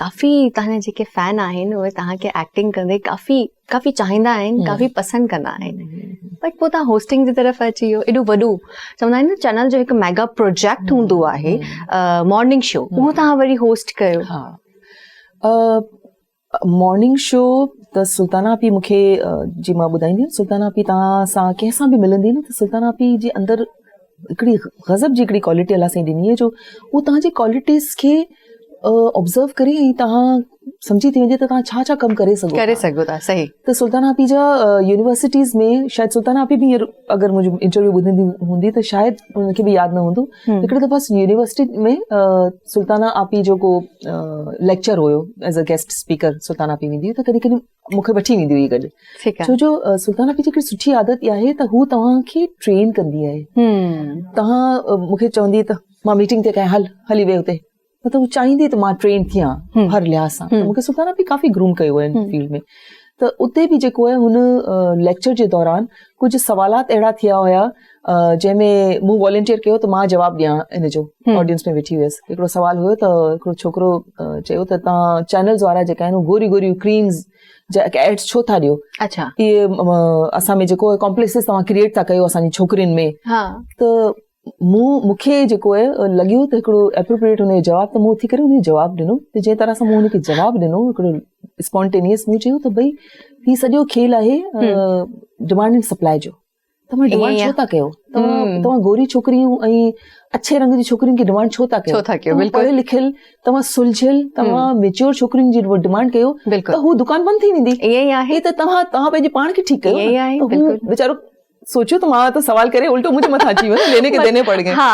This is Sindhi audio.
ڪافي توهان جا جيڪي فين آهن اهي توهان کي ايڪٽنگ ڪندي ڪافي ڪافي چاهيندا آهن ڪافي پسند ڪندا آهن بٽ پوء توهان هوسٽنگ جي طرف اچي ويو ايڏو وڏو چوندا آهن نه چينل جو هڪ ميگا پروجيڪٽ هوندو آهي مارننگ شو اهو توهان وري هوسٽ ڪيو. ها مارننگ شو ته سلطانه آپي مونکي جي مان ٻڌائيندي هيم سلطانه آپي توهان سان ڪنهن سان به ملندي نه ته سلطانه آپي جي اندر هڪڙي غضب جي هڪڙي ڪوالٽي الله سائين ڏني آهي جو هو توهان جي ڪوالٽيز کي آبزرو ڪري ۽ توهان سمجهي ٿي وڃي ته توهان ڇا ڇا ڪم ڪري سگهو ڪري سگهو ٿا صحيح ته سلطانه آپي جا يونيورسٽيز ۾ شايد سلطانه آپي به هينئر اگر منهنجو انٽرويو ٻڌندي هوندي ته شايد ان کي به ياد نه هوندو هڪڙي دفعا يونيورسٽي ۾ سلطانه آپي جو ڪو lecture have as a guest speaker Sultana آپي ويندي هئي ته ڪڏهن ڪڏهن مون کي وٺي ويندي هئي گڏ ڇو جو سلطانه آپي جي هڪڙي سٺي عادت اها آهي ته هو توهان کي ٽرين ڪندي آهي توهان مون کي چوندي ته مان ميٽنگ تي ڪيان هل هلي ويهه هتي مطلب هو چاهيندي ته مان ٽرين ٿيان هر لحاظ سان مون کي سلطانه آپي ڪافي گروم ڪيو آهي هن فيلڊ ۾ ته اتي به جيڪو آهي هن ليڪچر جي دوران ڪجهه سوالات اهڙا ٿيا هيا جنهن ۾ مون والنٽيئر ڪيو ته مان جواب ڏيان ان جو آڊينس ۾ ويٺي هيس هڪڙو سوال هيو ته هڪڙو ڇوڪرو چيو ته تان چينلز وارا جيڪا آهن گوري گوريون ڪريمز جا ايڊز ڇو ٿا ڏيو اڇا اهي اسان ۾ جيڪو ڪامپليڪسز توهان ڪريئيٽ ٿا ڪيو اسان جي ڇوڪرين ۾ ته مون مونکي جيڪو آهي لڳيو ته هڪڙو اپروپريٽ هن جو جواب ته مون اٿي ڪري هن جو جواب ڏنو ته جنهن طرح سان مون هن کي جواب ڏنو هڪڙو اسپونٽينيس مون چيو ته ڀئي هي سڄو کيل آهي ڊمانڊ اينڊ سپلائي جو توهان ڊمانڊ ڇو ٿا ڪيو توهان گوري ڇوڪريون ۽ اڇي رنگ جي ڇوڪرين کي ڊمانڊ ڇو ٿا ڪيو ڇو ٿا ڪيو بلڪل پڙهيل لکيل توهان سلجهيل توهان ميچور ڇوڪرين جي ڊمانڊ ڪيو ته هو دڪان بند ٿي ويندي ائين ئي آهي ته توهان توهان پنهنجي پاڻ کي ٺيڪ ڪيو ائين ئي آهي بلڪل ويچارو سوچيو ته مان ته سوال ڪري الٽو منهنجي مٿان اچي ويو ليني کي ديني پڙ گئي ها.